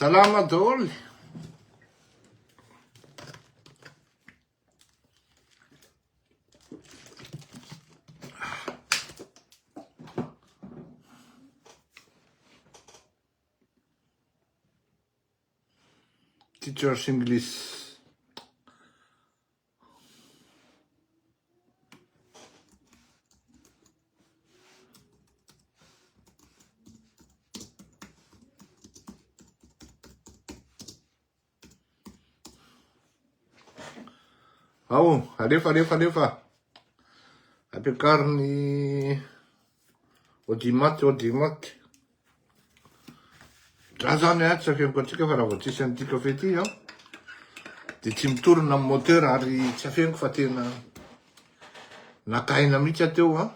Salama daholo. Teachers English. Ao, alefa, alefa, alefa. Ampiakaro ny audimat, audimat. Za zany a, tsy afeniko antsika fa raha vao tsisy an'ity café ity an, dia tsy mitorina amin'ny moteur ary tsy afeniko fa tena naka aina mihitsy aho teo an.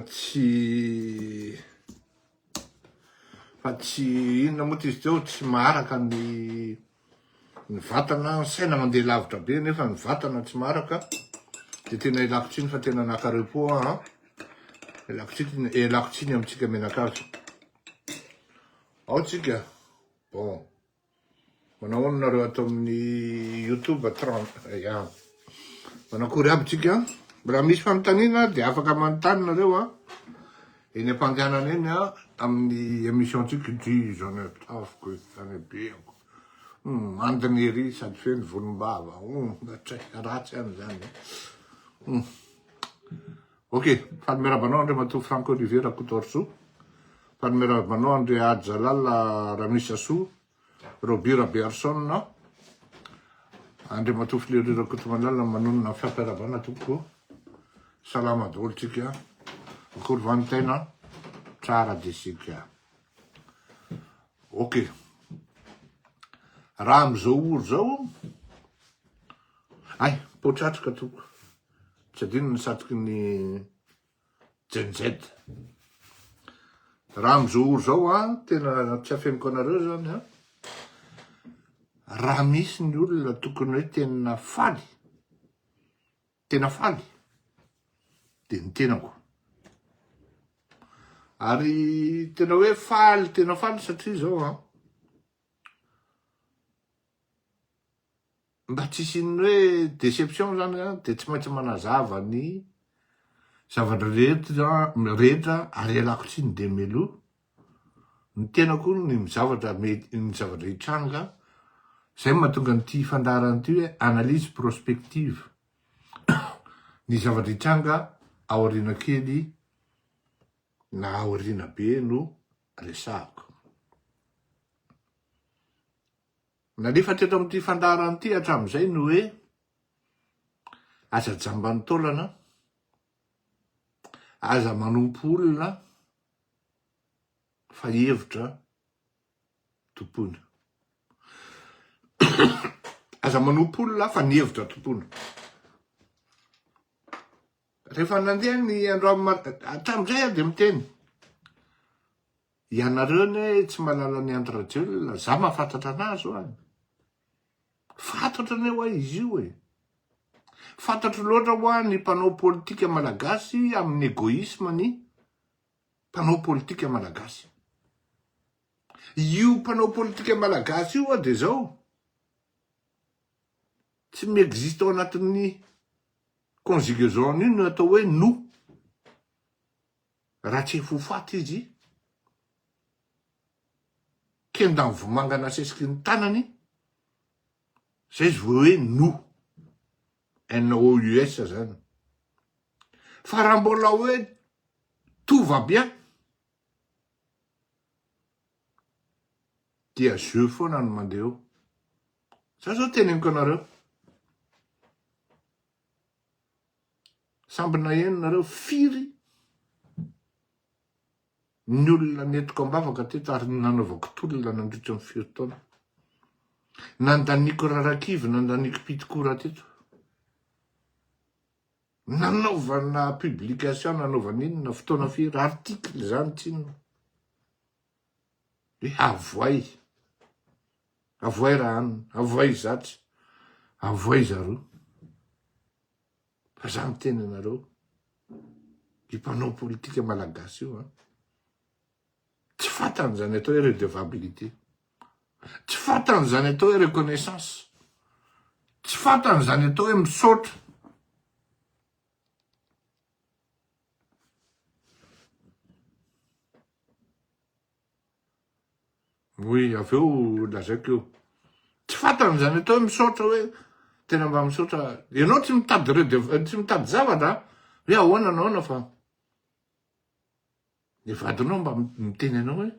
Tsy fa tsy inona moa ty izy teo, tsy maharaka ny ny vatana, ny saina mandeha lavitra be nefa ny vatana tsy maharaka, dia tena ilako tsiny fa tena naka repos aho an. Ialako tsiny, ialako tsiny amintsika mianakavy. Ao tsika. Bon. Manao ahoana nareo ato amin'ny YouTube 30 ya. Manakory aby tsika. Raha misy fanontaniana dia afaka manontany nareo a. Eny am-pandehanana eny a amin'ny émission tsika ity zany tafiko zany beako. Hmm, mandiny ery sady feno volombava. Hmm, ratsy any zany. Hmm. Ok, faly miarahaba anao Andriamatoa Franck Olivier Rakotoarisoa, faly miarahaba anao Andria Jalal Ramisasoa, Roby Rabearison, Andriamatoa Fleury Rakotomalala manonona ny fampiarahabana tompoko. Salama daholo tsika. Akory va ny tena? Tsara dia isika. Ok. Raha amin'izao ora izao, ay, potratrika tompoko. Tsy adino ny satroky ny Gen Z. Raha amizao ora zao an, tena tsy afeniko anareo zany an, raha misy ny olona tokony hoe tena faly, tena faly, de ny tenako. Ary tena hoe faly, tena faly satria zao an, Mba tsy hisian'ny hoe déception zany an, dia tsy maintsy manazava ny zavatra rehetra rehetra ary ialako tsiny dia mialoha ny tenako ny zavatra mety ny zavatra hitranga, zay no mahatonga an'ity fandaharana ity hoe analyse prospective, ny zavatra hitranga aoriana kely na aoriana be no resahako. Nalefa teto amin'ity fandaharana ity hatramin'izay ny hoe aza jamban'ny taolana, aza manompo olona fa hevitra tompoina. Aza manompo olona fa ny hevitra tompoina. Rehefa nandeha ny andro hatramin'izay aho dia miteny Ianareo anie tsy mahalala an'i Andry Rajoelina, za mahafantatra anazy hoa e. Fantatro anie hoa izy io e. Fantatro loatra hoa ny mpanao politika malagasy amin'ny egoisme ny mpanao politika malagasy. Io mpanao politika malagasy io hoa de zao, tsy mi-existe ao anatin'ny conjugaison-n'io ny atao hoe nous. Raha tsy efa ho faty izy, kendan'ny vomanga nasesiky ny tanany, zay izy vao hoe nous, NOUS zany. Fa raha mbola hoe tout va bien, dia jeu foana no mandeha eo. Za zao teneniko anareo. Samby naheno nareo firy ny olona nentiko ambavaka teto ary nanaovako tolona nandritra ny firy taona. Nandaniako rarakivy, nandaniako pitikora teto. Nanaovana publication, nanaovana inona, fotoana firy, article zany tsinona. Hoe avoay. Avoay raha anona, avoay izatsy, avoay zaroa. Fa za miteny anareo, io mpanao politika malagasy io an, Tsy fantany izany atao hoe redevabilité. Tsy fantany izany atao hoe reconnaissance. Tsy fantany izany atao hoe misaotra. Oui, avy eo lazaiko eo. Tsy fantany izany atao hoe misaotra hoe tena mba misaotra. Ianao tsy mitady redev- tsy mitady zavatra hoe ahoana na ahoana fa ny vadinao mba miteny anao hoe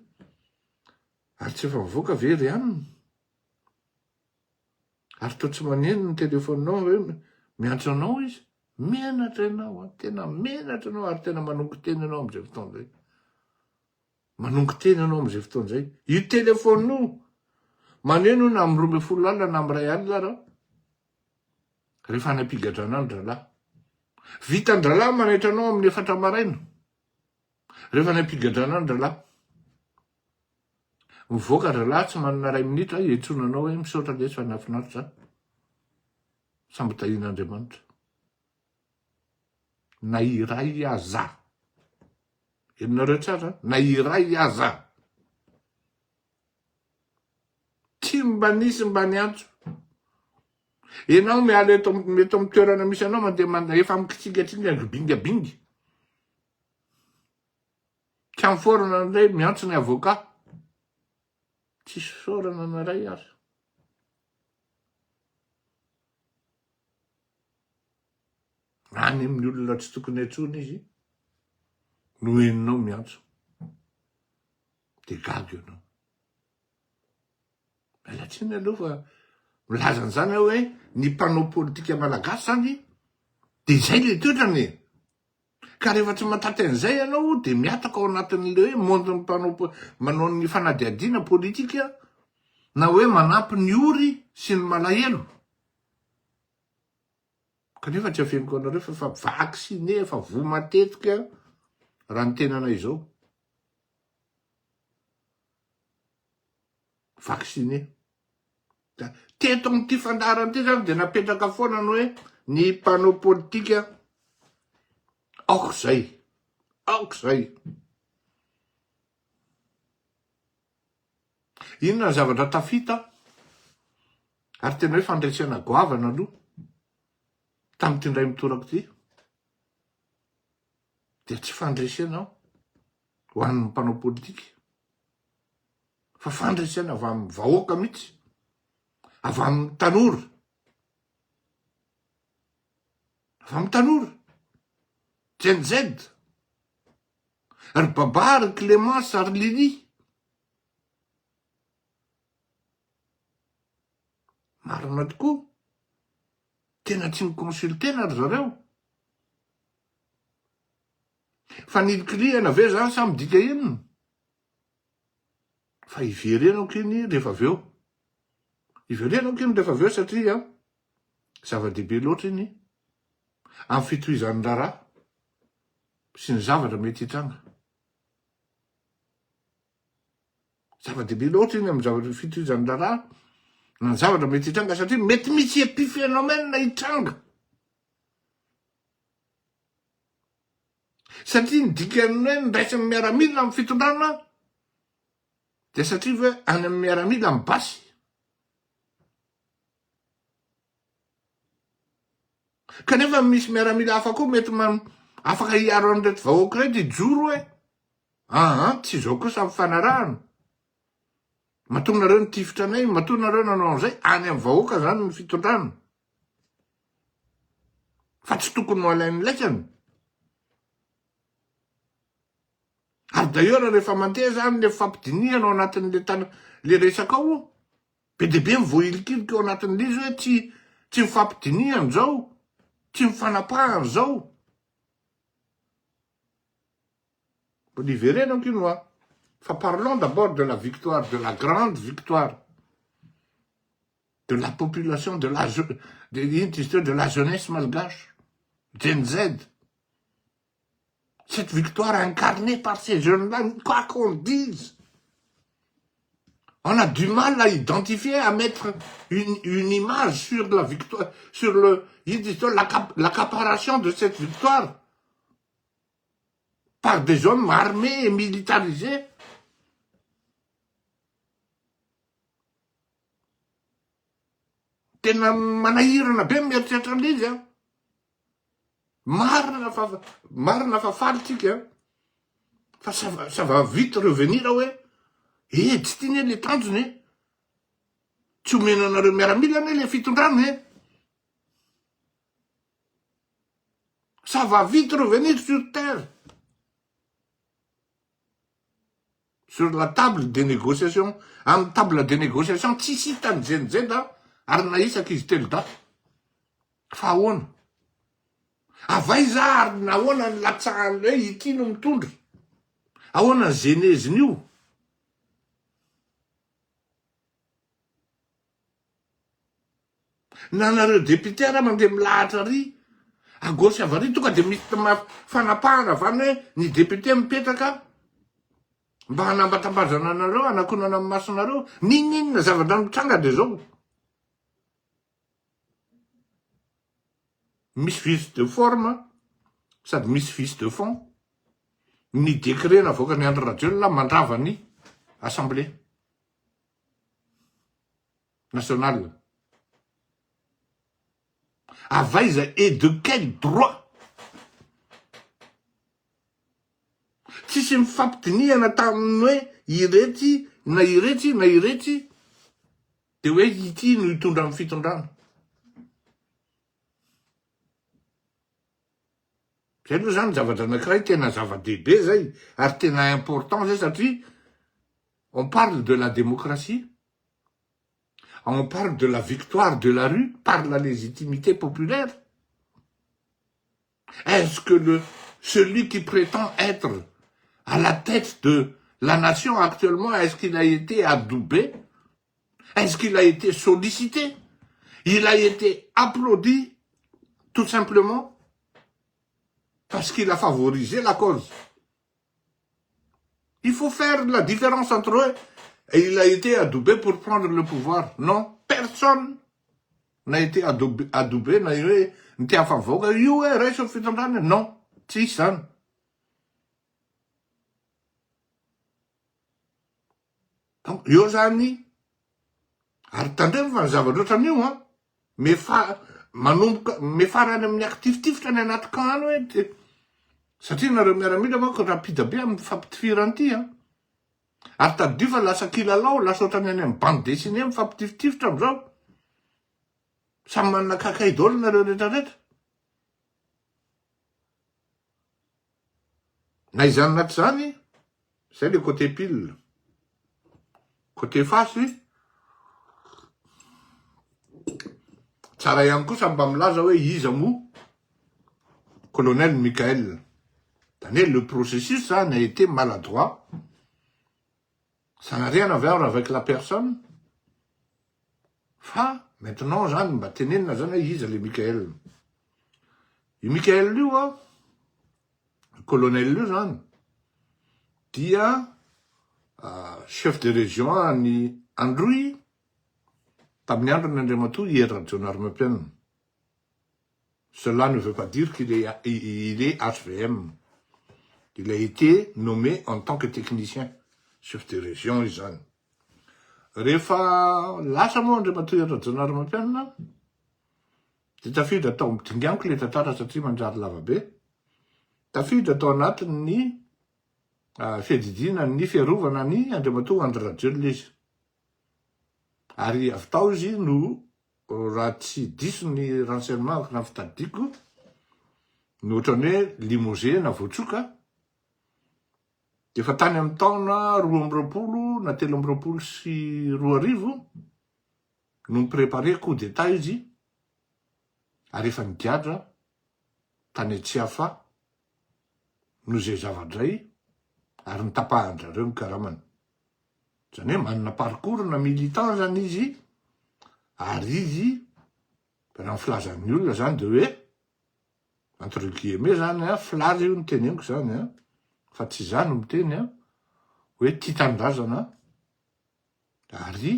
ary tsy efa mivoaka ve ry anona? Ary toa tsy maneno ny telefaoninao hoe miantso anao izy? Menatra ianao an, tena menatra ianao ary tena manongo tena ianao amin'izay fotoana izay. Manongo tena ianao amin'izay fotoana izay. Io telefaonina io, maneno io na amin'ny 12 alina na amin'ny iray alina ara, rehefa any am-pigadrana any dralahy. Vitan-dralahy manaitra anao amin'ny efatra maraina, rehefa any am-pigadrana any dralahy. Mivoaka dralahy tsy manana iray minitra, iantsoana anao hoe misaotra lesy fa nahafinaritra. Samby tahian'Andriamanitra. Na iray aza. Henonareo tsara, na iray aza. Tsy mba nisy mba niantso. Ianao miala eto eto amin'ny toerana misy anao mandeha mandeha efa mikitsingatsinga ngibingabinga. Tsy amin'ny forana indray miantso ny avocat. Tsisy fisaorana na iray aza. Any amin'ny olona tsy tokony antsoina izy no henonao miantso. Dia gaga ianao. Miala tsiny aloha fa milaza an'izany aho hoe ny mpanao politika malagasy zany dia izay le toetrany e. Ka rehefa tsy mahatanty an'izay ianao dia mihataka ao anatin'le hoe monde ny mpanao manao ny fanadihadiana politika na hoe manampy ny ory sy ny malahelo. Kanefa tsy afeniko anareo fa efa vacciné, efa voa matetika raha ny tenanay izao. Vacciné. Teto amin'ity fandaharana ity zany dia napetraka foana ny hoe ny mpanao politika aoka izay, aoka izay. Inona ny zavatra tafita? Ary tena hoe fandresena goavana aloha tamin'ity indray mitoraka ity dia tsy fandresena ho an'ny mpanao politika fa fandresena avy amin'ny vahoaka mihitsy, avy amin'ny tanora, avy amin'ny tanora, Gen Z, ry Baba, ry Clémence, ary Lily. Marina tokoa, tena tsy ni-consulter-na ry zareo. Fanilikilihana ve zany sa midika inona? Fa hiverenako iny rehefa avy eo. Hiverenako iny rehefa avy eo satria zava-dehibe loatra iny amin'ny fitohizan'ny raharaha sy ny zavatra mety hitranga. Zava-dehibe loatra iny amin'ny zavatra fitohizan'ny raharaha na ny zavatra mety hitranga satria mety misy epiphénomène hitranga. Satria ny dikan'ny hoe niraisan'ny miaramila amin'ny fitondrana dia satria ve any amin'ny miaramila ny basy? Kanefa misy miaramila hafa koa mety afaka hiaro an'ireto vahoaka ireto hijoro hoe aa tsy izao kosa ny fanarahana. Matoa nareo nitifitra anay, matoa nareo nanao an'izay, any amin'ny vahoaka zany ny fitondrana. Fa tsy tokony ho alain'ny laikany. Ary d'ailleurs rehefa mandeha zany le fampidinihana ao anatin'le tana le resaka ao, be dia be ny voahilikilika ao anatin'le izy hoe tsy tsy mifampidinihana zao, tsy mifanapahana zao. Mbola hiverenako io noa. Fa parlons d'abord de la victoire, de la grande victoire de la population, de la, de, de la jeunesse malgache, Gen Z. Cette victoire incarnée par ces jeunes-là, quoi qu'on dise, on a du mal à identifier, à mettre une, une image sur la victoire, sur le, l'accaparation de cette victoire par des hommes armés et militarisés. Tena manahirana be ny mieritreritra an'ilay izy an. Marina fa marina fa faly tsika fa ça va, ça va vite revenir hoe eh tsy ty ne le tanjona e. Tsy omena anareo miaramila anie le fitondrana e. Ça va vite revenir sur terre. Sur la table de négociation, amin'ny table de négociation tsisy hita ny GNZ ary na isaka izy telodahy. Fa ahoana? Avy aiza ary nahoana ny latsahan'ny hoe ity no mitondra? Ahoana ny genèse-n'io? Na nareo député ara mandeha milahatra ary à gauche avy ary tonga de misy fanapahana avy any hoe ny député mipetraka mba hanambatambazana anareo hanakonana ny masonareo n'inon'inona zavatra mitranga de zao misy vice de forme sady misy vice de fond ny décret navoakan'i Andry Rajoelina mandrava ny assemblée nationale. Avy aiza et de quel droit? Tsisy nifampidinihana tamin'ny hoe iretsy na iretsy na iretsy de hoe ity no hitondra ny fitondrana. Zay aloha zany zavatra anakiray tena zava-dehibe zay ary tena important zay satria on parle de la démocratie, on parle de la victoire de la rue par la légitimité populaire. Est-ce que le celui qui prétend être à la tête de la nation actuellement, est-ce qu'il a été adoubé? Est-ce qu'il a été sollicité? Il a été applaudi tout simplement parce qu'il a favorisé la cause. Il faut faire la différence entre eux. Et il a été adoubé pour prendre le pouvoir. Non, personne n'a été adoubé, adoubé na hoe nitiafa vahoaka io hoe raiso ny fitondrana. Non, tsisy zany. Donc eo zany ary tandremo fa ny zavatra ohatran'io an, mifa- manomboka miafara any amin'ny akitifitifitra any anaty camp any hoe de satria nareo miaramila manko rapide be amin'ny fampitifirana ity an. Ary tadidio fa lasa kilalao, lasa ohatran'ny any amin'ny bande dessinée mifampitifitifitra amizao. Samy manana kakay daholo nareo rehetra rehetra. Na izany na tsy izany, izay le côté pile. Côté face, tsara ihany koa samy mba milaza hoe iza moa colonel Michael. Zany hoe le processus zany a été maladroit. Ça n'a rien à voir avec la personne. Fa maintenant zany mba tenenina zany hoe iza le Michael. Io Michael io an, colonel io zany dia chef de région any Androy tamin'ny androny Andriamatoa Hery Rajaonarimampianina. Cela ne veut pas dire qu'il est, il est HVM. Il a été nommé en tant que technicien, chef de région izany. Rehefa lasa moa Andriamatoa Hery Rajaonarimampianina dia tafiditra tao, dinganiko ilay tantara satria manjary lava be, tafiditra tao anatin'ny fiadidiana ny fiarovana an'i Andriamatoa Andry Rajoelina izy. Ary avy tao izy no raha tsy diso ny renseignement-ko na fitadidiko, no ohatran'ny hoe limogé na voatsoka, dia efa tany amin'ny taona 2022 na 2023 no ni-préparer coup d'Etat izy ary efa nigadra tany Tsiafahy noho izay zava-dray ary nitapahan-dRareo ny karamany. Izany hoe manana parcours na militant zany izy ary izy raha ny filazan'ny olona zany de hoe entre guillemets zany an, filaza io no teneniko zany an, fa tsy izaho no miteny an, hoe tia tanindrazana ary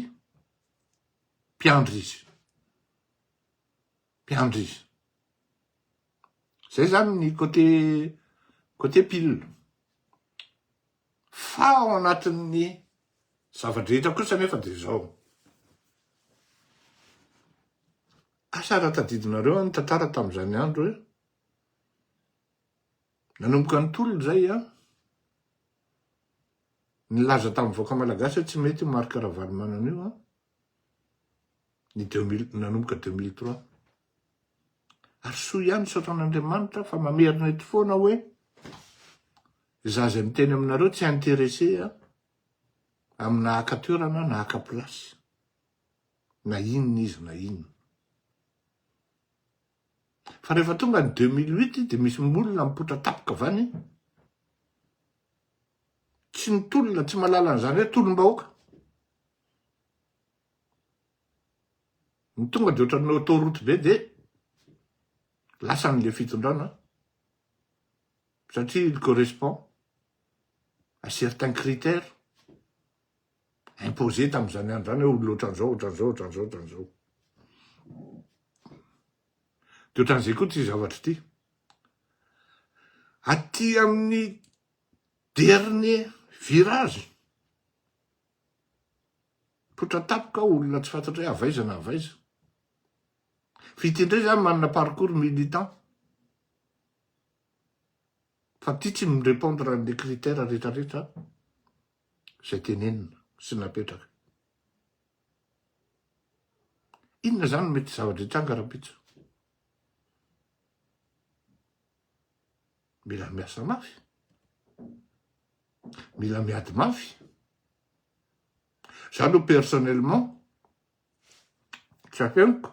mpiandry izy, mpiandry izy. Zay zany ny côté côté pile. Fa ao anatin'ny zava-drehetra kosa anefa dia izao. Asa raha tadidinareo ny tantara tamin'izany andro hoe nanomboka ny tolona izay an, nilaza tamin'ny vahoaka malagasy hoe tsy mety io Marc Ravalomanana io an, ny 2000, nanomboka 2003. Ary soa ihany misaotra an'Andriamanitra fa mamerina eto foana hoe za izay miteny aminareo tsy intéressé amina haka toerana na haka place na inona izy na inona. Fa rehefa tonga ny 2008 dia misy molona mipoitra tapoka avy any tsy ny tolona tsy mahalala an'izany hoe tolom-bahoaka. Ny tonga dia ohatran'ny autoroute be dia lasan'le fitondrana satria il correspond à certains critères imposés tamin'izany andro izany hoe olona ohatran'izao, ohatran'izao, ohatran'izao, ohatran'izao. Dia ohatran'izay koa ity zavatra ity. Aty amin'ny dernier virage, Mipoitra tampoka aho olona tsy fantatra hoe avy aiza na avy aiza. Fa ity indray zany manana parcours militant. Fa ity tsy mi-répondre an'le critère rehetra rehetra izay tenenina sy napetraka. Inona zany no mety zavatra hitranga rahampitso? Mila miasa mafy. Mila miady mafy. Za aloha personnellement tsy afeniko.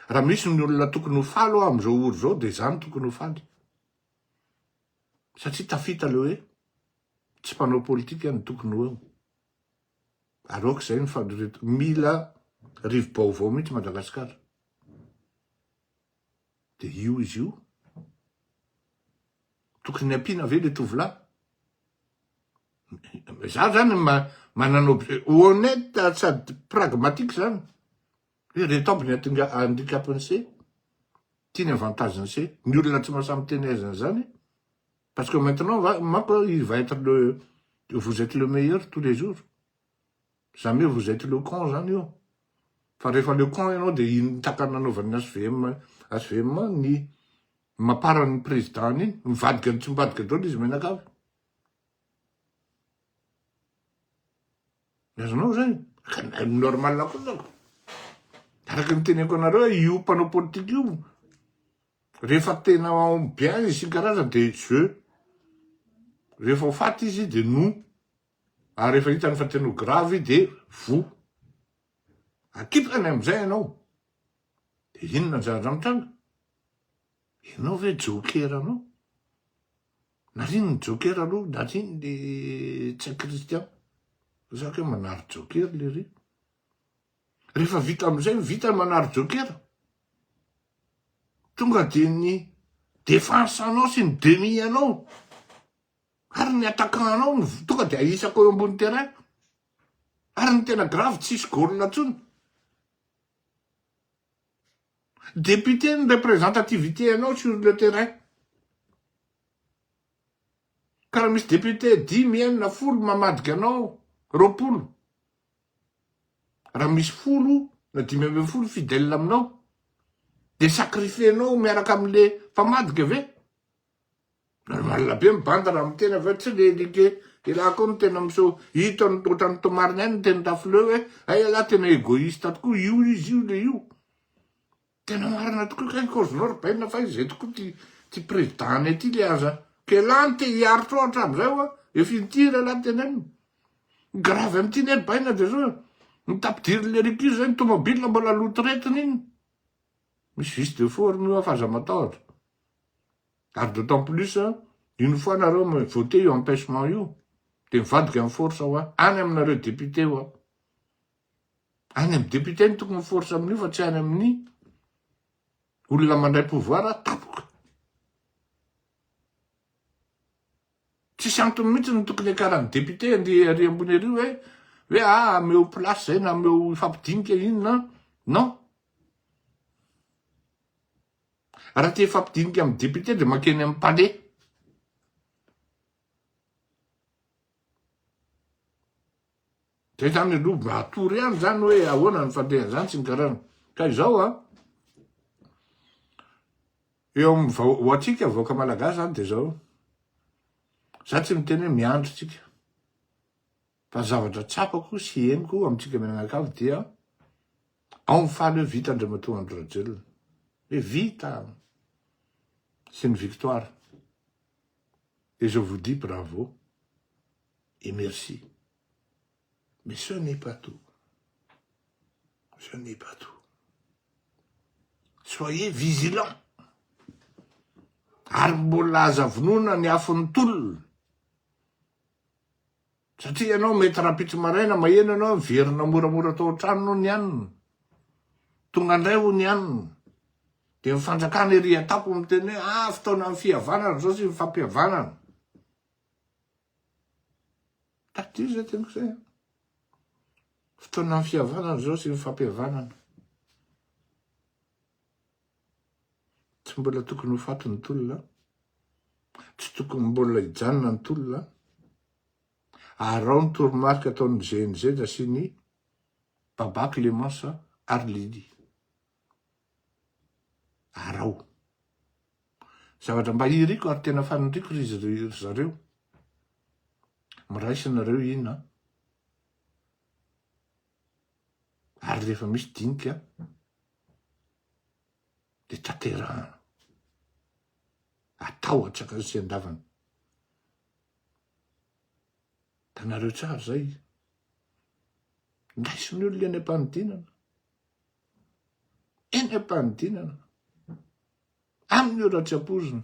Raha misy ny olona tokony ho faly hoa amizao ora zao de za no tokony ho faly. Satria tafita le hoe tsy mpanao politika no tokony ho eo. Ary aoka izay ny fandreto. Mila rivo-baovao mihitsy Madagasikara. De io izy io. Tokony ampiana ve le tovolahy? Za zany manana honnête sady pragmatique zany. Hoe reto aby ny handicap-n'ny se, ty ny avantage-n'ny se. Ny olona tsy mahasahy miteny aizana zany, parce que maintenant manko il va être le, vous êtes le meilleur tous les jours. Jamais vous êtes le con zany io. Fa rehefa le con ianao de iny taka nanaovan'ny HVM, HVM ny maparan'ny président iny, mivadika ny tsy mivadika daholo izy mianakavy. Azonao zay? Normal koa zany. Araka ny teneniko anareo hoe io mpanao politika io rehefa tena bien izy sy ny karazany de je. Rehefa ho faty izy de nous. Ary rehefa hitany fa tena ho grave de vous. Akipany amizay ianao. De inona ny zavatra mitranga? Ianao ve joker anao? Nariny ny joker aloha, nariny le Ntsay Christian. Za kay manary joker lery. Rehefa vita amizay, vita ny manary joker. Tonga de ny défense anao sy ny demi anao ary ny attaquant anao no tonga de ahisako eo ambony terrain. Ary ny tena grave tsisy goal intsony. Député ny représentativité anao sur le terrain. Ka raha misy député dimy, enina, folo mamadika anao, 20, raha misy folo na 15 fidèle aminao, de sacrifier-nao miaraka amle mpamadika ve? Normal be mibanda raha miteny avy eo tsy le like elah koa no tena miseho hita ohatran'ny toa marina ihany ny teny Rafleu hoe hay elah tena egoïste tokoa io izy io le io tena marina tokoa kay cause-nao ry baina fa izay tokoa ty ty président anay ty le aza ka elah no te hiaritra ao hatramin'izay hoa efa intiry elah tenenina grave amin'ity ne ry baina de zao ny tampidirin'le recul zay ny tomobile mbola lotoretiny iny misy vice de forme io fa aza matahotra Ary d'autant plus, une fois nareo mi-voter io empêchement io, dia mivadika ny force hoa, any aminareo député hoa. Any amin'ny député no tokony force amin'io fa tsy any amin'ny olona mandray pouvoir tapoka. Tsisy antony mihitsy no tokony hiakaran'ny député andeha ary ambony ary hoe hoe ah ameo place zay na ameo hifampidinika inona, non. Raha te hifampidinika amin'ny député dia mankeny amin'ny palais. Zay zany aloha mba atory ihany zany hoe ahoana ny fandehan'izany sy ny karana. Ka izao an, eo amin'ny vao, ho antsika vahoaka malagasy zany dia izao, za tsy miteny hoe miandry tsika, fa ny zavatra tsapako sy henoko amintsika mianakavy dia ao ny faly hoe vita Andriamatoa Andry Rajoelina, hoe vita sy ny victoire, et je vous dis bravo et merci. Mais ce n'est pas tout. Ce n'est pas tout. Soyez vigilants. Ary mbola aza vonoina ny afon'ny tolona. Satria ianao mety rahampitso maraina maheno ianao miverina moramora tao an-trano noho ny anona. Tonga indray ho ny anona. Dia ny fanjakana ery an-tampony miteny hoe ah fotoanan'ny fihavanana izao sy ny fampihavanana. Tadidio izay teniko izay an. Fotoanan'ny fihavanana izao sy ny fampihavanana. Tsy mbola tokony ho faty ny tolona. Tsy tokony mbola hijanona ny tolona. Ary ao ny toromarika ataon'ny GNZ sy ny Baba Clémence ary Lily. Arao. Zavatra mba iriko ary tena faniriako ry ry zareo. Miraisa nareo ina. Ary rehefa misy dinika de tanterahana. Atao antsakany sy andavany. Hitanareo tsara zay. Raisin'ny olona eny am-panidinana. Eny am-panidinana. Amin'ny ora tsy ampoizina.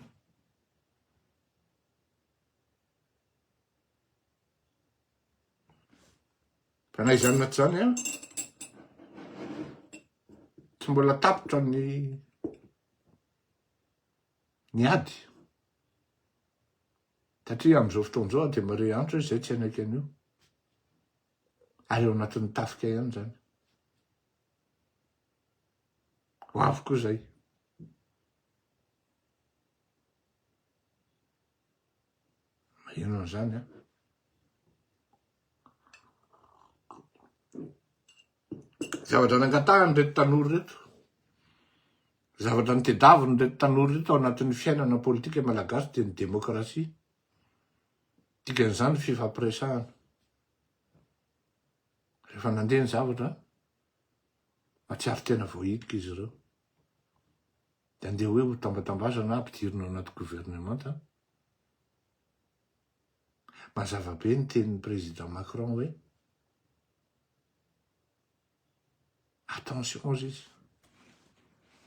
Fa na izany na tsy izany an, tsy mbola tapitra ny ny ady. Satria amin'izao fotoana izao dia mare antso hoe izay tsy hanaiky an'io. Ary ao anatin'ny tafika ihany izany. Ho avy koa izay. Maheno an'izany an. Zavatra nangatahany ireto tanora ireto, zavatra nitedaviny ireto tanora ireto ao anatin'ny fiainana politika malagasy dia ny demokrasia. Dikan'izany fifampiresahana. Rehefa nandeha ny zavatra, mahatsiaro tena voahilika izy ireo. Dia andeha hoe ho tambatambazana ampidirina ao anaty governemanta. Mazava be ny tenin'ny président Macron hoe attention ozy izy.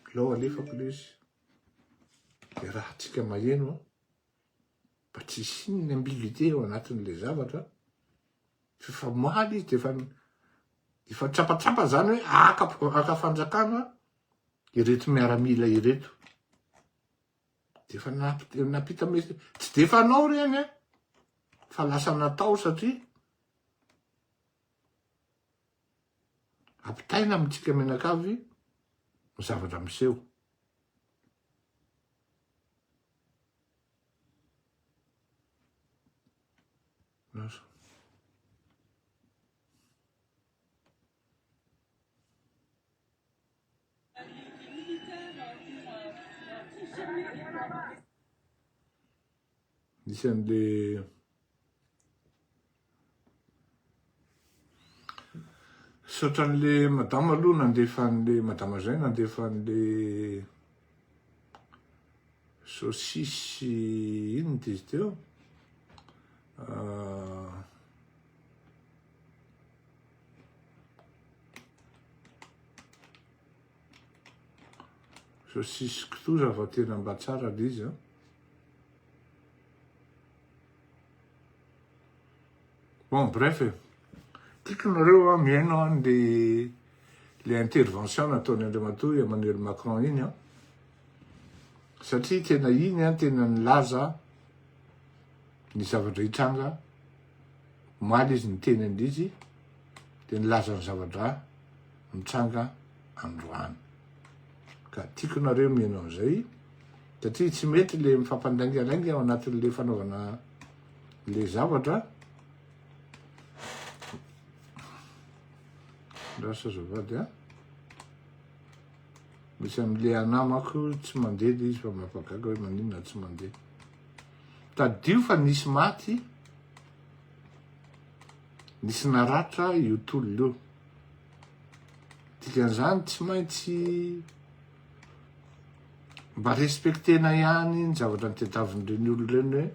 Aleo alefako le izy. Dia raha tsika maheno an, mba tsy hisian'ny ambiguïté ao anatin'le zavatra, f'efa omaly izy dia efa efa tsapatsapa zany hoe haka haka fanjakana ireto miaramila ireto. Dia efa nampita message, tsy dia fanao ireny an, fa lasa natao satria ampitaina amintsika mianakavy ny zavatra miseho. Lasa. Nisy an'le Misaotra an'le madama aloha nandefa an'le madama zay nandefa an'le saucisse inona ty izy teo Saucisse kitoza fa tena mba tsara le izy an. Bon bref e. Tiako nareo an mihaino an le le intervention nataon'i Andriamatoa Emmanuel Macron iny an. Satria tena iny an tena nilaza ny zavatra hitranga omaly izy niteny an'izy dia nilaza ny zavatra mitranga androany. Ka tiako nareo mino an'izay satria tsy mety le mifampandaingalainga ao anatin'le fanaovana le zavatra. Lasa azafady a. Misy amle anah manko tsy mandeha le izy fa mampagaga hoe maninona tsy mandeha. Tadidio fa nisy maty, nisy naratra io tolona io. Dikan'izany tsy maintsy mba respectena ihany ny zavatra nitadiavin'ireny olona ireny hoe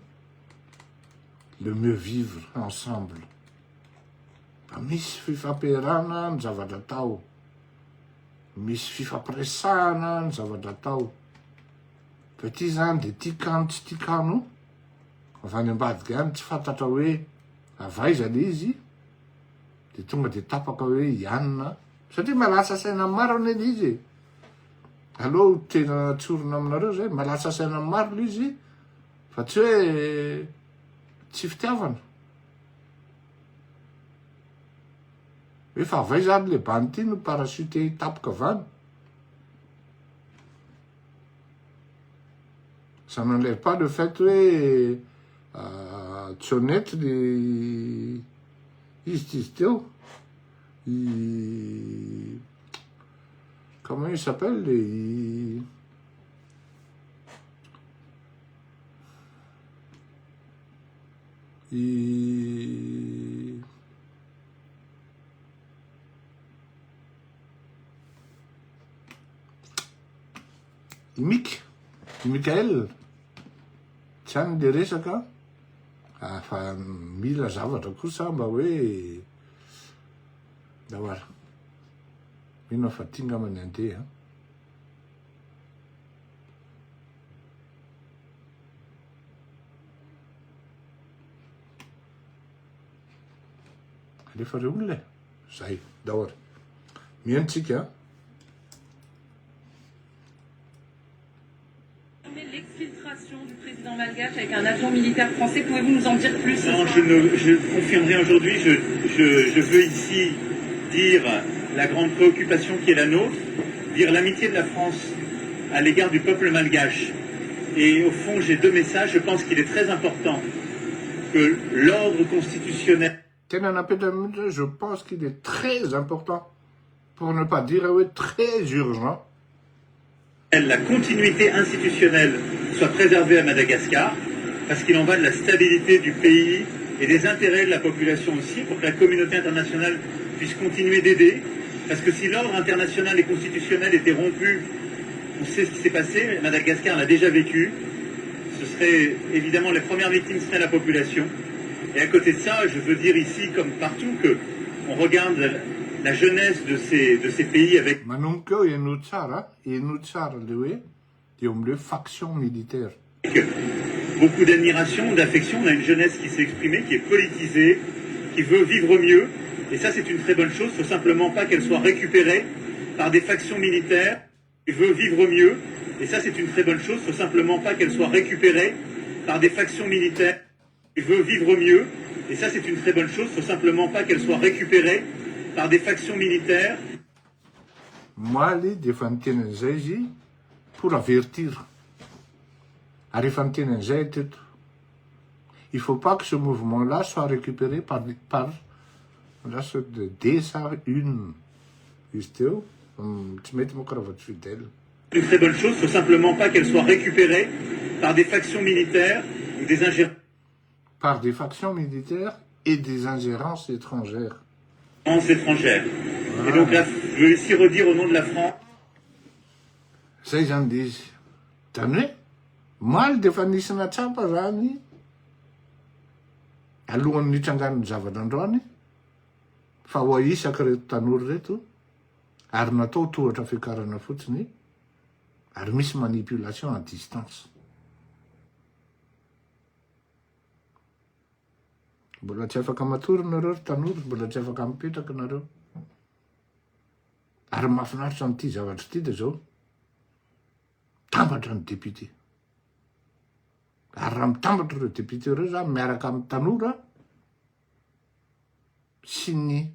le mieux vivre ensemble. Mba misy fifampiarahana ny zavatra atao. Misy fifampiresahana ny zavatra atao. Fa ity zany de tia kano tsy tia kano, avy any ambadika any tsy fantatra hoe avy aiza le izy, de tonga de tapaka hoe i anona, satria mahalasa saina maro anie le izy e. Aleo tena tsorina aminareo zay, mahalasa saina maro le izy fa tsy hoe tsy fitiavana. Hoe fa avy aiza ary le bandy ty no parachute tapoka avy any? Ça n'enlève pas le fait hoe tsy honnête le izy ty izy teo i comment il s'appelle le i i I Mika, i Mickaël, tsy any le resaka fa mila zavatra kosa mba hoe ndao ary. Mino aho fa ty ngamba ny andeha. Alefa re olona e. Zay, ndao ary. Mihaino tsika. L'exfiltration du président malgache avec un avion militaire français, pouvez-vous nous en dire plus ce Non, soir je ne je confirme rien aujourd'hui. Je, je, je veux ici dire la grande préoccupation qui est la nôtre, dire l'amitié de la France à l'égard du peuple malgache. Et au fond, j'ai deux messages. Je pense qu'il est très important que l'ordre constitutionnel Tena napetrany mihitsy hoe je pense qu'il est très important pour ne pas dire hoe très urgent. La continuité institutionnelle soit préservée à Madagascar, parce qu'il en va de la stabilité du pays et des intérêts de la population aussi, pour que la communauté internationale puisse continuer d'aider. Parce que si l'ordre international et constitutionnel était rompu, on sait ce qui s'est passé, Madagascar l'a déjà vécu, ce serait évidemment les premières victimes seraient la population. Et à côté de ça, je veux dire ici, comme partout, que on regarde la jeunesse de ces, de ces pays avec. Manomboka eo henoy tsara, henoy tsara le hoe eo amle faction militaire. Beaucoup d'admiration, d'affection, on a une jeunesse qui s'est exprimée, qui est politisée, qui veut vivre mieux. Et ça, c'est une très bonne chose. Il ne faut simplement pas qu'elle soit récupérée par des factions militaires qui veut vivre mieux. Et ça, c'est une très bonne chose. Il ne faut simplement pas qu'elle soit récupérée par des factions militaires qui veut vivre mieux. Et ça, c'est une très bonne chose. Il ne faut simplement pas qu'elle soit récupérée par des factions militaires. Omaly dia efa niteny an'izay izy pour avertir. Ary efa niteny an'izay aho teto. Il faut pas que ce mouvement là soit récupéré par par lasa des sa une izy teo. Tsy mety manko raha vao tsy fidèle. Une très bonne chose, faut simplement pas qu'elle soit récupérée par des factions militaires ou des ingérences. Par des factions militaires et des ingérences étrangères. Étrangères. Et donc là, je veux ici redire au nom de la France. Zay zany le izy. Zany hoe omaly dia efa nisy natsapa zany alohan'ny nitrangan'ny zavatra androany fa ho ahisaka ireto tanora ireto ary natao tohatra fiakarana fotsiny ary misy manipulation à distance. Mbola tsy afaka matory nareo ry tanora, mbola tsy afaka mipetraka nareo. Ary ny mahafinaritra an'ity zavatra ity dia zao, mitambatra ny député. Ary raha mitambatra ireo député ireo zany miaraka amin'ny tanora sy ny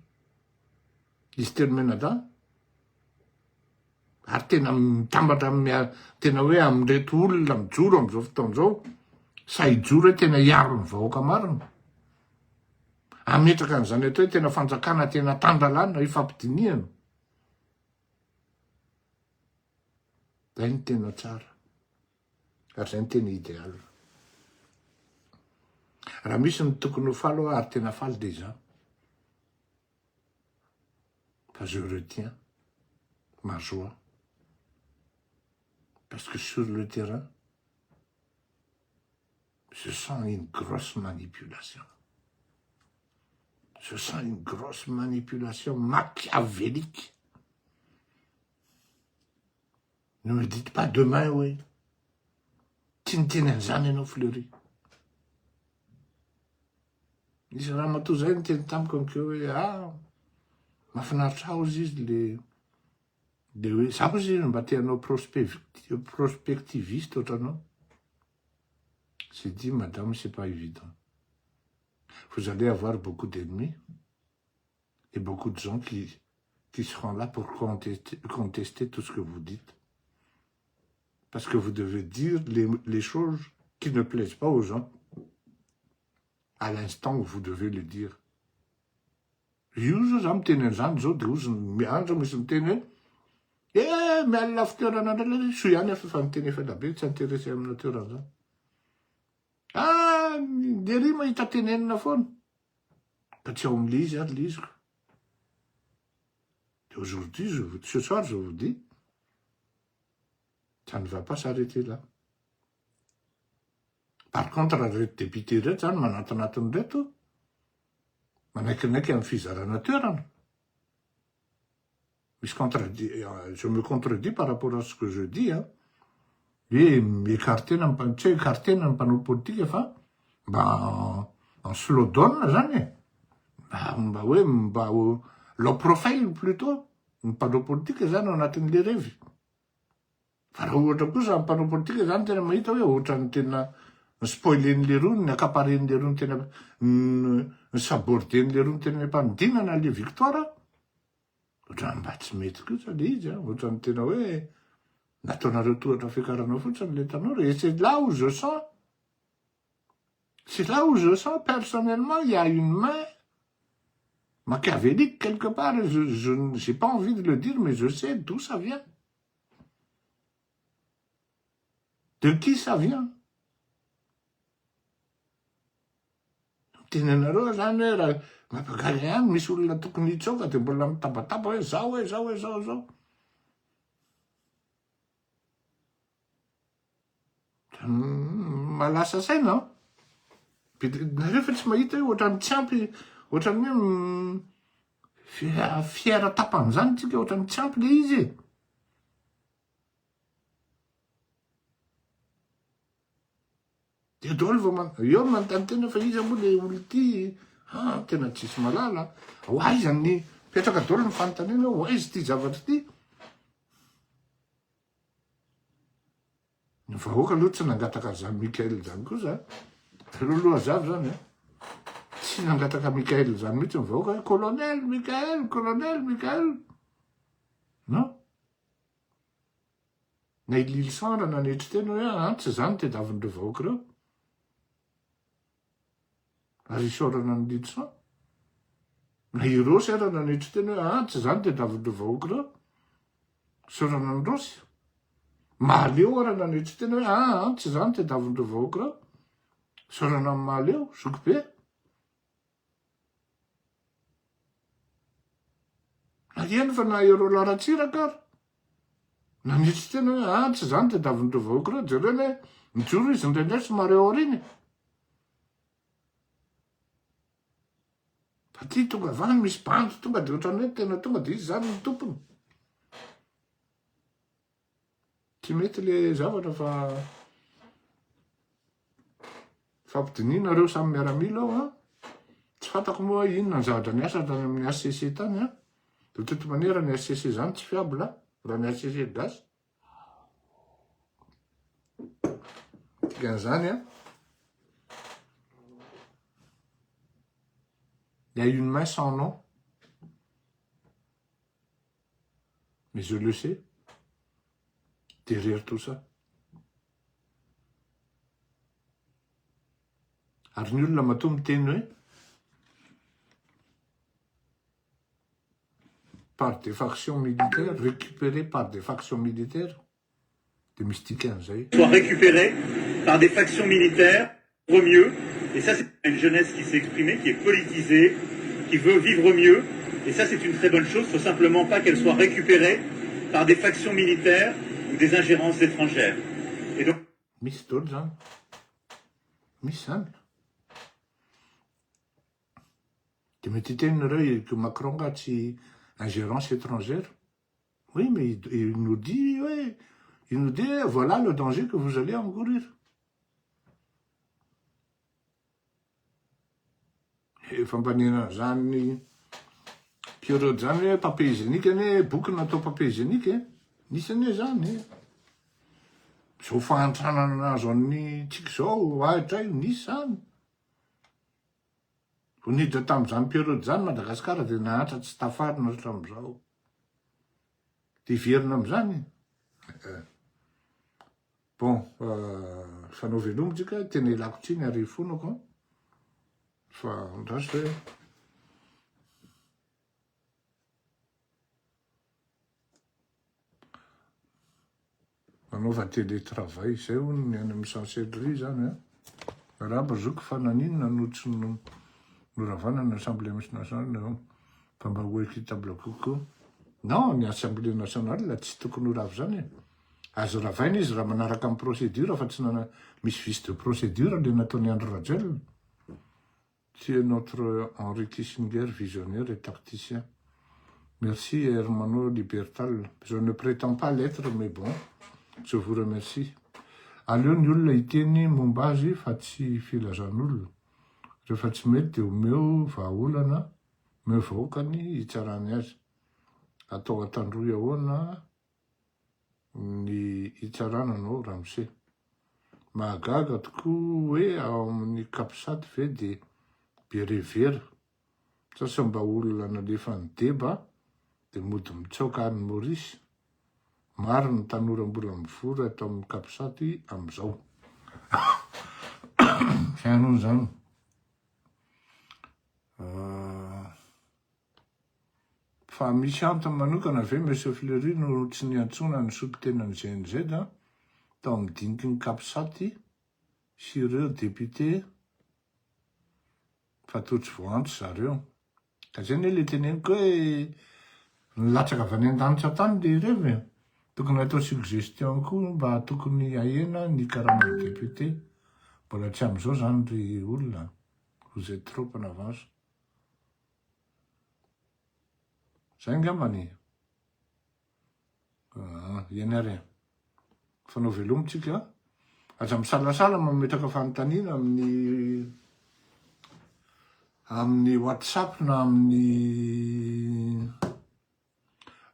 izy telo mianadahy, ary tena mitambatra amin'ny tena hoe amin'ireto olona mijoro amin'izao fotoana izao, sahy hijoro hoe tena hiaro ny vahoaka marina. Hametraka an'izany atao hoe tena fanjakana tena tan-dalàna ifampidinihana. Zay no tena tsara. Ary zay no tena idéal. Raha misy ny tokony ho faly aho ary tena faly dia izaho. Fa je retiens ma joie. Parce que sur le terrain, je sens une grosse manipulation. Je sens une grosse manipulation machiavélique. Ne me dites pas demain hoe tsy niteny an'izany ianao Fleury. Nisy ramatoa zay niteny tamiko ankeo hoe ah mahafinaritra ahy hozy izy le le hoe za koa izy mba te hanao prospectiviste ohatranao. J'ai dit madame c'est pas évident. Vous allez avoir beaucoup d'ennemis et beaucoup de gens qui qui seront là pour contester, contester tout ce que vous dites. Parce que vous devez dire les, les choses qui ne plaisent pas aux gens à l'instant où vous devez le dire. Io zao za miteny an'izany zao de ozy miandro misy miteny hoe eh mialina fitoerana ndray le soa ihany aho fa miteny efa elabe tsy intéressé amina toerana zany. Ah, dery mahita tenenina foana. Fa tsy ao amin'le izy ary le izy ko. De aujourd'hui, je vous, ce soir, je vous dis, ça ne va pas s'arrêter là. Par contre, raha reto député reto zany manatinatiny reto, manaikinaiky amin'ny fizarana toerana. Misy contradi, je me contredis par rapport à ce que je dis, hein. Hoe mi-écarter-na ny, tsy hoe écarter-na ny mpanao politika fa mba en slow down zany e. Mba, mba hoe mba low profile plutôt ny mpanao politika zany ao anatin'le revy. Fa raha ohatra kosa ny mpanao politika zany tena mahita hoe ohatran'ny tena ni-spoiler-n'ny lerony, ni-accaparer-n'ny lerony tena ni-saborder-n'ny lerony tena ampanodinana le victoire. Ohatran'ny mba tsy mety kosa le izy an, ohatran'ny tena hoe nataonareo tohatra fiakarana fotsiny le tanora et c'est là où je sens, c'est là où je sens personnellement il y a une main machiavélique quelque part, je, je j'ai pas envie de le dire mais je sais d'où ça vient. De qui ça vient? Miteny anareo aho zany hoe raha mampagaga ihany misy olona tokony hitsoaka de mbola mitabataba hoe zao hoe zao hoe zao zao. Mahalasa saina an. Nareo fa tsy mahita hoe ohatran'ny tsy ampy, ohatran'ny hoe fier tapany zany tsika ohatran'ny tsy ampy le izy e. Eo daholo vao man, eo manontany tena fa iza moa le olo ity ah tena tsisy malala ho aiza ny mipetraka daholo ny fanontaniana hoe ho aiza ity zavatra ity. Ny vahoaka aloha tsy nangataka an'izany Mickaël zany kosa. Aleo aloha hazava zany a. Tsy nangataka Mickaël zany mihitsy ny vahoaka hoe colonel Mickaël, colonel Mickaël. Non. Na i Lilison raha nanetry tena hoe aa tsy zany tediavin'ireo vahoaka ireo. Ary isaorana an'i Lilison. Na i Rossy ara nanetry tena hoe aa tsy zany tediavin'ireo vahoaka ireo. Isaorana an'i Rossy. Mahaleo ara nanetry tena hoe aa tsy zany tediavin'ireo vahoaka ireo. Isaorana an'i Mahaleo, zokibe. Na eny fa na i Roland Ratsiraka ary nanitsy tena hoe ah tsy zany tadiavin'ireo vahoaka ireo, jereo anie mijoro izy indraindray somary ao aoriana e. Fa ty tonga avy any misy bandy tonga de ohatran'ny hoe tena tonga de izy zany ny tompony. Tsy mety le zavatra fa fampidiniana reo samy miaramila ao an. Tsy fantako moa hoe inona ny zavatra niasa tany amin'ny HCC tany an. De toute manière ny HCC zany tsy fiable raha ny HCC gasy. Dikan'izany an, il y a une main sans nom. Mais je le sais, derrière tout ça. Ary ny olona matoa miteny hoe par des factions militaires, récupérées par des factions militaires. Dia misy dikany izay. Soit récupérée par des factions militaires pour mieux et ça c'est une jeunesse qui s'est exprimée, qui est politisée, qui veut vivre mieux et ça c'est une très bonne chose, faut simplement pas qu'elle soit récupérée par des factions militaires ou des ingérences étrangères et donc. Misy daholo zany. Misy zany. De mety hiteny nareo que Macron nga tsy ingérence étrangère. Oui mais il nous dit hoe, il nous dit hoe voilà le danger que vous allez encourir. Efa mba niainana zany période zany hoe papier hygiénique anie boky natao papier hygiénique e. Nisy anie zany e. Zao fahantrana nahazo an'ny tsika zao ahitra io nisy zany. Vao niditra tamin'izany période izany Madagascar dia nahantra tsy tafarina hatramin'izao. Dia hiverina amin'izany? Eh. Bon, fanao veloma tsika, tena ilako tsiny ary ifonako an. Fa andraso hoe Manaova télétravail, izay hono ny any amin'ny chancellerie izany an. Miarahaba zoky fa naninona no tsy noravana ny assemblée nationale fa mba ho équitable kokoa. Non, ny assemblée nationale tsy tokony ho rava izany e. Azo ravaina izy raha manaraka ny procédure fa tsy nana misy vice de procédure le nataon'i Andry Rajoelina. Tu es notre Henri Kissinger visionnaire et tacticien. Merci Hermano Libertal. Je ne prétends pas l'être mais bon, je vous remercie. Aleo ny olona hiteny momba azy fa tsy filazan'olona. Rehefa tsy mety dia omeo vahaolana, omeo vahoaka ny hitsarany azy. Atao Antandroy ahoana ny hitsarana anao ramose. Mahagaga tokoa hoe ao amin'ny capsat ve dia be revera sa sao mba olona nalefan'i deba dia mody mitsaoka any Maurice? Maro ny tanora mbola mivory ato amin'ny capsat amin'izao. Zay aloha izany. Fa misy antony manokana ve Monsieur Fleury no tsy niantsoana ny solontenan'ny GNZ tao amin'ny diniky ny Capsat sy ireo député fa toa tsy voaantso zareo? Ka zay anie le teneniko hoe nilatsaka avy any an-danitra tany le revy e! Tokony atao suggestion koa mba tokony ahena ny karaman'ny député. Mbola tsy amin'izao zany ry olona, vous êtes trop en avance. Zay angambany e. Ah, eny ary e. Fanao veloma tsika. Aza misalasala mametraka fanontaniana amin'ny amin'ny WhatsApp na amin'ny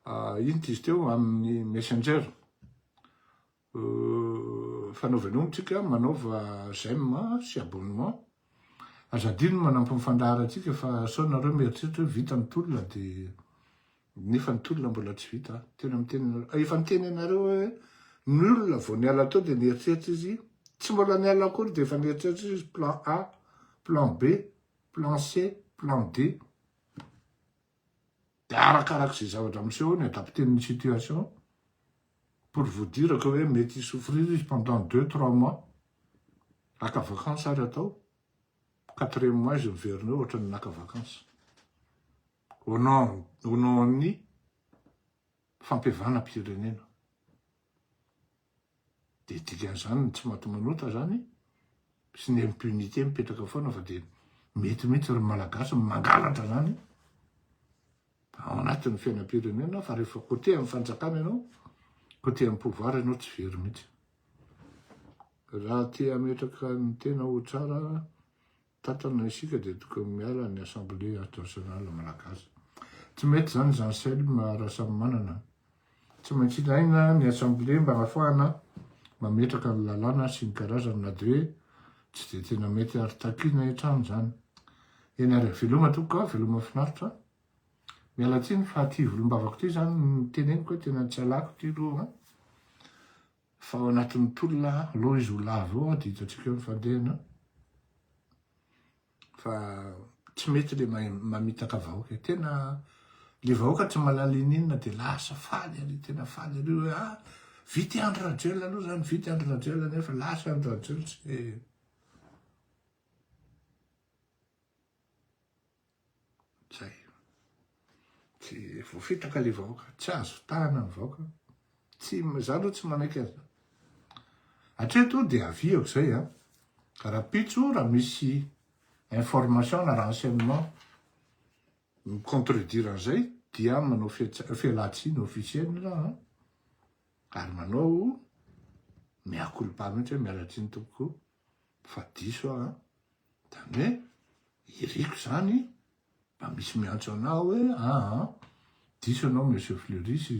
ah, ino ty izy teo amin'ny Messenger. Fanao veloma tsika, manaova j'aime sy abonnement. Aza adino ny manampy ny fandaharantsika fa sao nareo mieritreritra hoe vita ny tolona de nefa ny tolona mbola tsy vita. Tena miteny anareo, efa niteny anareo hoe ny olona vao niala teo de nieritreritra izy, tsy mbola niala akory de efa nieritreritra izy plan A, plan B, plan C, plan D. De arakarak'izay zavatra miseho eo ny adapter-ny situation pour vous dire que hoe mety hi-souffrir izy pendant deux trois mois, haka vacances ary atao, quatrième mois izy miverina eo ohatran'ny naka vacances. Au nom, au nom an'ny fampihavanam-pirenena. Dia dikan'izany ny tsy maty manota zany sy ny impunité mipetraka foana fa dia mety mihitsy ry malagasy ny mangalatra zany ao anatin'ny fiainam-pirenena fa rehefa côté amin'ny fanjakana ianao, côté amin'ny pouvoir ianao tsy very mihitsy. Raha te hametraka ny tena ho tsara Tantana isika dia tokony miala ny Assemblée nationale malagasy. Tsy mety zany Jeanselme Rasamimanana. Tsy maintsy ilaina ny Assemblée mba hahafahana mametraka ny lalàna sy ny karazany na dia hoe tsy dia tena mety ary takiana hatrany izany. Eny ary veloma tompoko a, veloma finaritra. Miala tsiny fa ty volombavako ty zany ny teneniko hoe tena tsy alako ty aloha. Fa ao anatin'ny tolona aleo izy ho lavo eo dia hitantsika eo ny fandehany fa tsy mety le mamitaka vahoaka e. Tena le vahoaka tsy mahalala ininona dia lasa faly ary tena faly ary hoe ah! Vita i Andry Rajoelina aloha zany, vita i Andry Rajoelina nefa lasa Andry Rajoelina tsy Zay. Tsy voafitaka le vahoaka, tsy azo fitahana ny vahoaka. Tsy, za aloha tsy manaiky an'izany. Hatreto dia aviako zay an. Rahampitso raha misy information na renseignement mi-contredire an'izay dia manao fialan-tsiny officiel aho ary manao mea culpa mihitsy hoe miala tsiny tompoko fa diso aho an. Zany hoe iriko zany mba misy miantso anah hoe aa diso ianao monsieur Fleury sy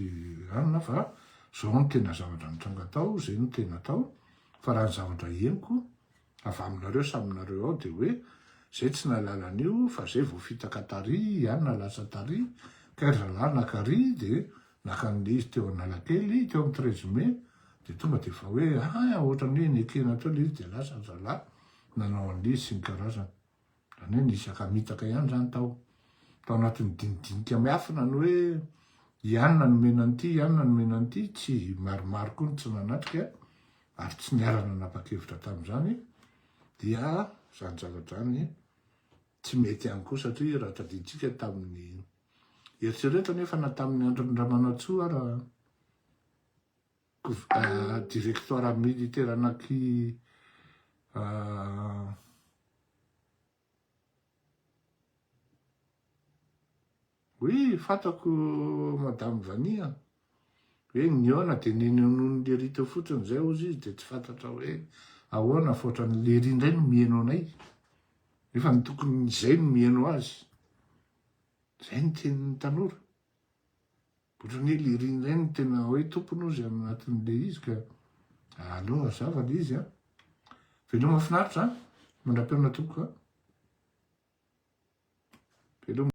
anona fa zao no tena zavatra nitranga tao, zay no tena tao fa raha ny zavatra henoko avy aminareo samy nareo ao de hoe zay tsy nahalala an'io fa zay voafitaka tary i anona lasa tary kay ry zalahy naka ry de naka an'le izy teo Analakely teo amin'ny 13 mai de tonga de efa hoe aa ohatran'ny hoe nekena teo le izy de lasa ry zalahy nanao an'ilay izy sy ny karazany. Izany hoe nisy akamitaka ihany izany tao. Tao anatin'ny dinidinika miafina ny hoe i anona nomena an'ity, i anona nomena an'ity, tsy maromaro koa ny tsy nanatrika ary tsy niara-nanapa-kevitra tamin'izany dia izany zavatra izany tsy mety ihany koa satria raha tadidintsika tamin'ny eritrereto anefa na tamin'ny andron'i Ramanantsoa ara Directoire militaire anaky Oui, fantako madame Vania an! Hoe nihaona dia nenenoin'i Lery teo fotsiny izay hozy izy dia tsy fantatra hoe ahoana fa ohatran'i Lery indray no miheno anay nefa ny tokony izay no miheno azy. Izay ny tenin'ny tanora. Ohatran'ny hoe lery indray no tena hoe tompony ozy anatin'le izy ka aleo hazava le izy an. Veloma finaritra an. Mandra-pihaona tompoko an. Veloma.